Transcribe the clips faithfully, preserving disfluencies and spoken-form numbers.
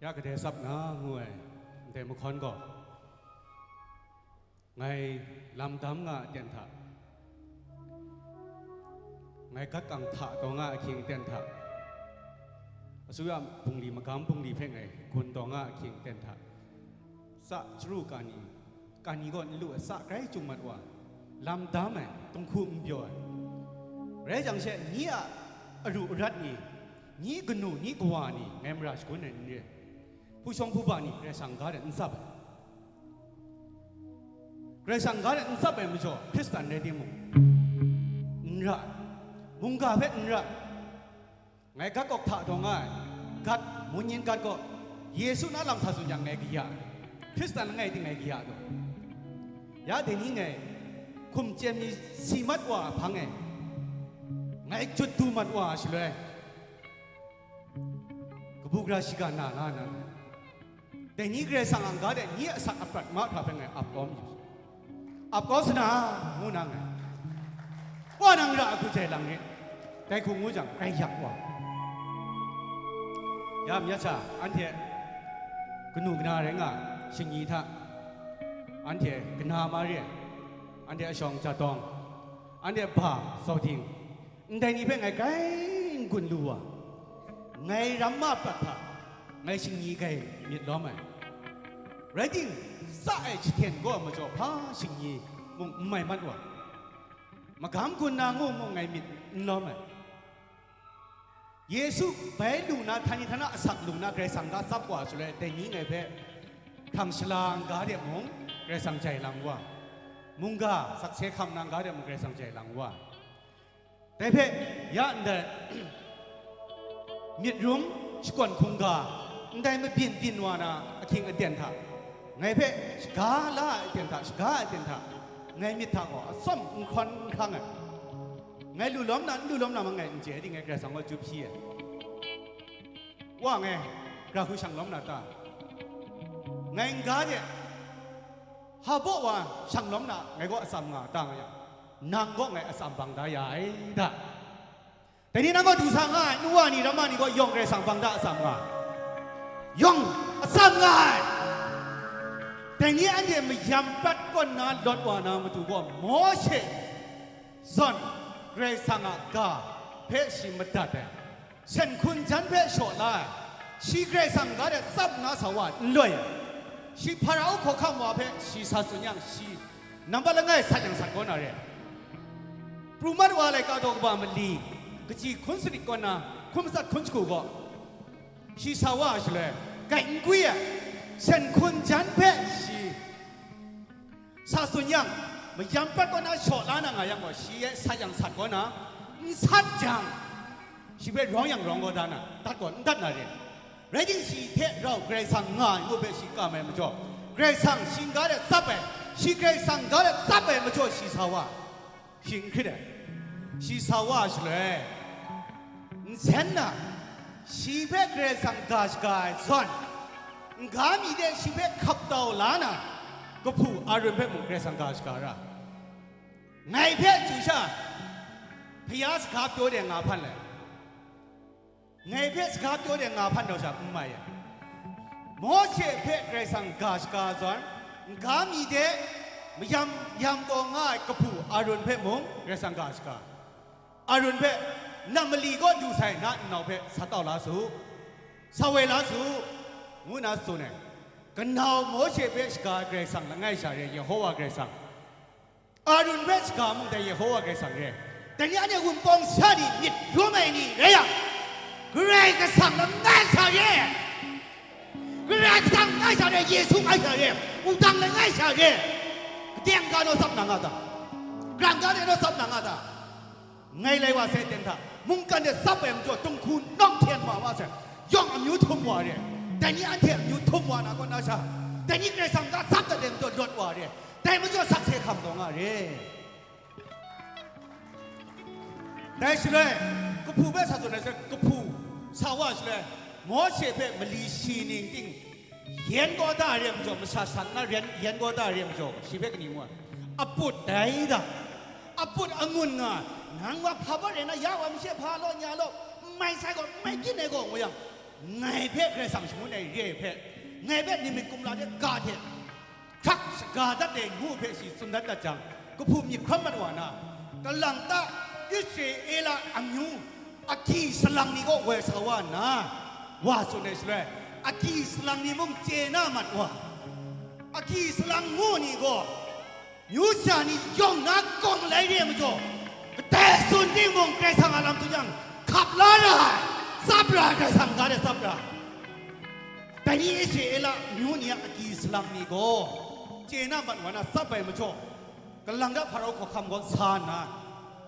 Ya kadai tsap na ngu ai ndai mahkawn gaw, ngai lam dam nga a ten hta, ngai gat kang hta taw nga ahkying ten hta, asuya bungli magam bungli hpe ngai gun taw nga ahkying ten hta, tsa chyaru ka ni, ka ni gaw n lu ai, tsa grai cung mat wa, lam dam ai, dinghku n pyaw ai, rai jang she, ni a aru arat ni, ni kanu, ni kawa ni, ngai mara shagun ai n re. Hpu shawng hpu ba ni Karai Kasang ga de n tsap ai. Karai Kasang ga de n tsap ai majaw, Hkristan rai timung, n ra ai. Mungga hpe n ra ai. Ngai gat kawk hta taw nga ai, gat, mun yin gat gaw, Yesu na lam sa tsun yang ngai kaya ai. Hkristan langai ting ngai kaya ai gaw, ya dai ni ngai hkum chyen mi si mat wa ai hpang e, ngai jut du mat wa ai shaloi, kabu gara shiga na nga na, dai ni Karai Kasang a ga de ni a asak aprat mahkra hpe ngai ap kau mayu. Ap kau sa na, ngu na ngai. Wa nang ra a hku jai lang rit. Dai hku ngu jang, grai yak wa. Ya myit sha, anhte kanu kana rai nga, shingyi hta, anhte kana ma re, anhte ashawng jatawng, anhte ba, zauding, ndai ni hpe ngai grai n-gun lu wa, ngai ramma prat hta, ngai shingyi grai myit lawm ai. Rai ting, tsa e jahten gaw majaw hpa shingyi mung n mai mat wa, magam gun na ngu mung ngai myit n lawm ai. Yesu bai lu na, htani htana asak lu na Karai Kasang ga tsap wa shaloi, dai ni ngai hpe hkrang shala n-ga de mung Karai Kasang jai lang wa, mungga sakse hkam na n-ga de mung Karai Kasang jai lang wa. Dai hpe ya ndai myit rum shakawn hkungga ndai mabyin byin wa na ahkying aten hta, ngai hpe shaga la ai aten hta, shaga ai aten hta, ngai myit hta gaw atsawm n hkawn n hkrang ai. Ngai lu lawm na, n lu lawm na ma ngai n chye, di ngai Karai Kasang gaw jup hpyi ai. Wa ngai, gara hku shang lawm na ta? Ngai n-ga de, hpa baw wa shang lawm na, ngai gaw atsam nga ta nga yang, nang gaw ngai atsam bang da ya ai da. Dai ni nang gaw du sa nga ai, nu wa ni, ramma ni gaw yawng Karai Kasang bang da atsam nga ai. Yawng atsam nga ai. Dai ni anhte mayam prat kawn na lawt wa na matu gaw, Mawshe zawn Karai Kasang a ga hpe shi madat ai, sen hkun jan hpe shaw la ai, shi Karai Kasang ga de tsap nna sa wa n loi ai, shi Hparao hkawhkam wa hpe shi sa tsun yang, shi nambat langai sat yang sat kau na re ai. Pru mat wa laika daw kaba mali, kaji hkun sanit kaw na, hkun matsat hkun shagu gaw, shi sa wa ai shaloi, grai n gwi ai, sen hkun jan hpe shi sa tsun yang, mayam prat kaw na shaw la na nga yang gaw, shi e sat yang sat kaw na, n sat jang, shi hpe rawng yang rawng kaw da na, dat gaw n dat na re. Rai timung, shi hte rau Karai Kasang nga ai ngu hpe shi kam ai majaw, Karai Kasang shi n-ga de tsap ai, shi Karai Kasang n-ga de tsap ai majaw shi sa wa, shi n hkrit ai. Shi sa wa ai shaloi, nsen na, shi hpe Karai Kasang ga shaga ai zawn, n-ga mi de shi hpe hkap tau la na, kahpu Arun hpe mung Karai Kasang ga shaga ra. Ngai hpe chyu sha, hpaya sahka pyaw de nga hpan lai. Ngai hpe sahka pyaw de nga hpan rau sha n mai ai. Mawshe hpe Karai Kasang ga shaga zawn, n-ga mi de mayam yam taw nga ai kahpu Arun hpe mung Karai Kasang ga shaga. Arun hpe, na mali kaw du sai, na nnau hpe sa tau la su, sa woi la su, ngu nna tsun ai. Kanau Mawshe hpe shaga ai Karai Kasang langai sha re, Yehowa Karai Kasang. Arun hpe shaga mung dai Yehowa Karai Kasang re. Dai ni anhte Wunpawng sha ni myit rum ai ni rai yang, Karai Kasang langai sha re. Karai Kasang langai sha re, Yesu langai sha re, wudang langai sha re. Kadeng ga naw tsap na nga ta? Grang ga de naw tsap na nga ta? Ngai lai wa sai ten hta, mungkan de tsap ai majaw, dinghku nawng hten ma wa sai, yawng amyu htum wa re. Dai ni anhte amyu htum wa na kaw na sha, dai ni Karai Kasang ga tsap dat ai majaw lawt wa re. Dai majaw sakse hkam taw nga re. Dai shaloi, kahpu hpe sa tsun ai shaloi, kahpu sa wa shaloi, Mawshe hpe mali shi ning ting, yen kaw da re ai majaw, masha san na yen, yen kaw da re ai majaw, shi hpe kaning ngu ai? Aput dai da, aput angun nga, nang wa hpa baw re na, ya wa mashe hpa law, nya law, n mai sai gaw, n mai kyin ai gaw, ngu yang, Ngai hpe Karai Kasang shangun ai re ai hpe, ngai hpe ningmit kumla de ga hte hkrak shaga dat ai ngu hpe shi tsun dat dat jang, kahpu myit hkrawm mat wa na, kalang ta Israela amyu agyi salang ni kaw woi sa wa nna, wa tsun ai shaloi, agyi salang ni mung chye na mat wa, agyi salang ngu ni gaw, myu sha ni yawng na kawng lai re ai majaw, kadai tsun timung Karai Kasang a lam tsun yang, hkap la ra ai, tsap ra ai, Karai Kasang ga de tsap ra ai. Dai ni Israela amyu ni a agyi salang ni gaw, chye na mat wa na tsap ai majaw, kalang ta Hparaw hkawhkam kaw sa nna,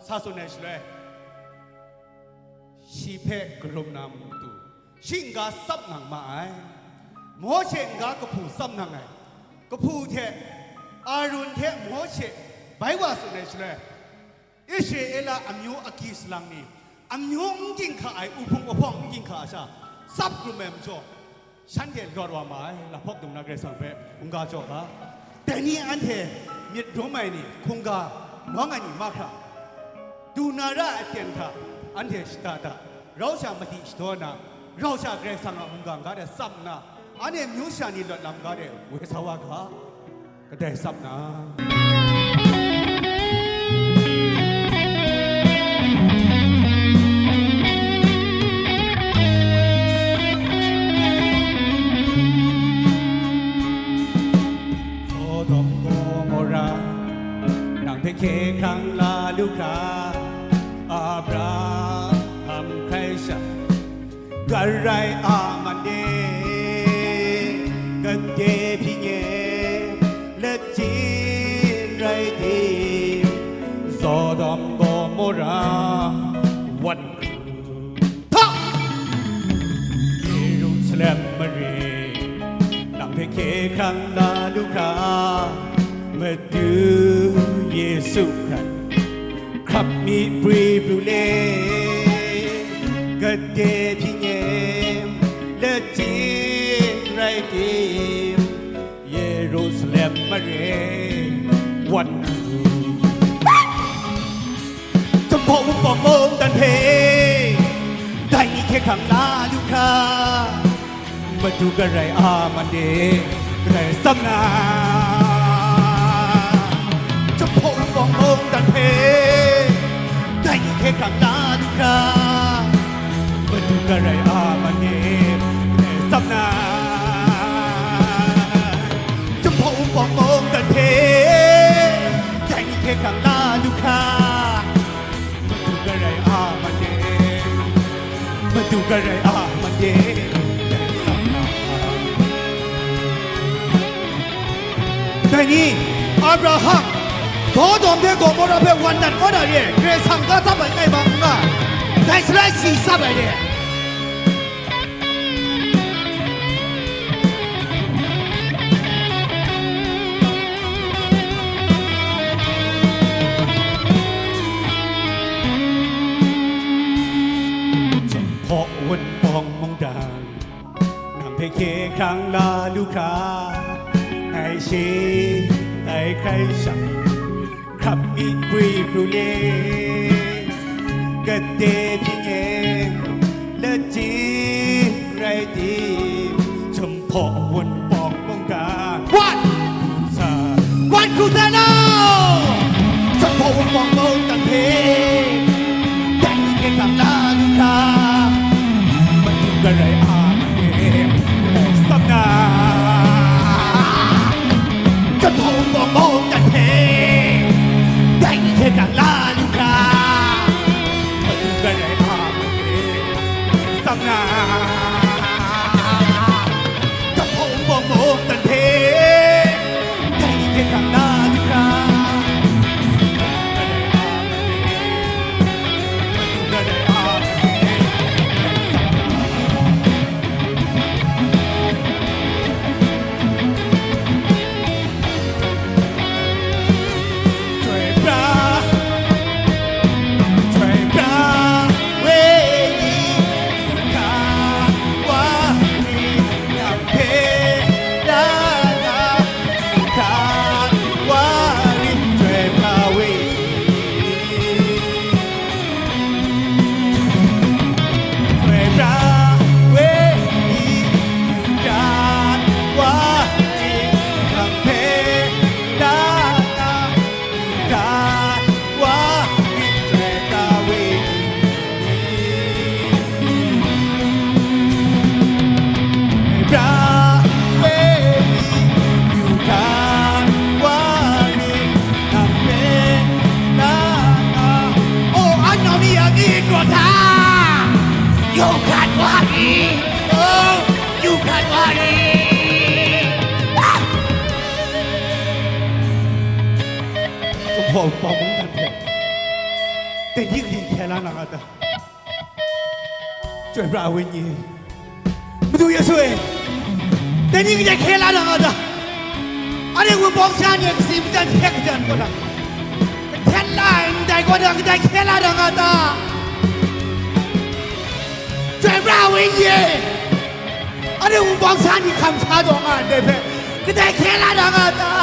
sa tsun ai shaloi, shi hpe karum na matu, shi n-ga tsap nang ma ai. Mawshe n-ga kahpu tsap nang ai. Kahpu hte Arun hte Mawshe bai wa tsun ai shaloi, Israela amyu agyi salang ni, amyu n ginhka ai, uhpung uhpawng n ginhka ai sha, tsap hkrum ai majaw, shanhte lawt wa ma ai, lahpawk dung na Karai Kasang hpe hkungga jaw ga. Dai ni anhte myit dum ai ni, hkungga nawng ai ni mahkra, du na ra ai aten hta anhte shada da, rau sha madi shadaw na, rau sha Karai Kasang a mungga ga de tsap nna, anhte myu sha ni lawt lam ga de woi sa wa ga, kadai tsap na. Sodom Gomora, nang hpe hkye hkrang la lu hkra, Abraham hkrai sha, Karai a man de, gade hpyi nye, lachin rai tim, Sodom Gomora wan hta, Yerusalem mare, nang hpe hkye hkrang la lu hkra, Madu Yesu hkrai hkrap mi pri pru le, gade hpyi nye, lachin rai tim, Yerusalem mare wan u. Jahpaw Wunpawng mungdan hpe, dai ni hkye hkrang la lu hkra, Madu Karai a man de, kadai tsap na. Jahpaw Wunpawng mungdan hpe, dai ni hkye hkrang la lu hkra, Madu Karai a man de, kadai tsap na. Jahpaw Wunpawng mungdan hpe, dai ni hkye hkrang la lu hkra, Madu Karai a man de, Madu Karai a man de, dai ni, Abraham, Sodom hte Gomora hpe wan dat kau na re ai, Karai Kasang ga tsap ai ngai ma n nga, dai shalai shi tsap ai re ai. Jahpaw Wunpawng mungdan, nang hpe hkye hkrang la lu hkra, ngai shi, ngai hkrai shang, hkrap mi pri pru le, gade hpyi nye, lachin rai tim, Jahpaw Wunpawng mungdan. Wan! Sa. Wan hku sa nau! Jahpaw Wunpawng mungdan hpe, dai ni hkye hkrang la lu hkra, Madu Karai a man de, dai tsap na. Jahpaw Wunpawng mungdan hpe, dai ni hkye hkrang la lu hkra, Madu Karai a man de, tsap na. Jahpaw Wunpawng mungdan hpe, dai ni hkye hkrang la lu hkra, Bawng mungdan hpe, dai ni kaji hkye la na nga ta? Chyoi pra ai Wenyi e, Madu Yesu e, dai ni kaji hkye la na nga ta? Anhte wunpawng sha ni e kasi majan hkye kajan kaw na, kahten la ai ndai kaw na, kadai hkye la na nga ta? Chyoi pra ai Wenyi e, anhte wunpawng sha ni hkam sa taw nga ai ndai hpe, kadai hkye la na nga ta?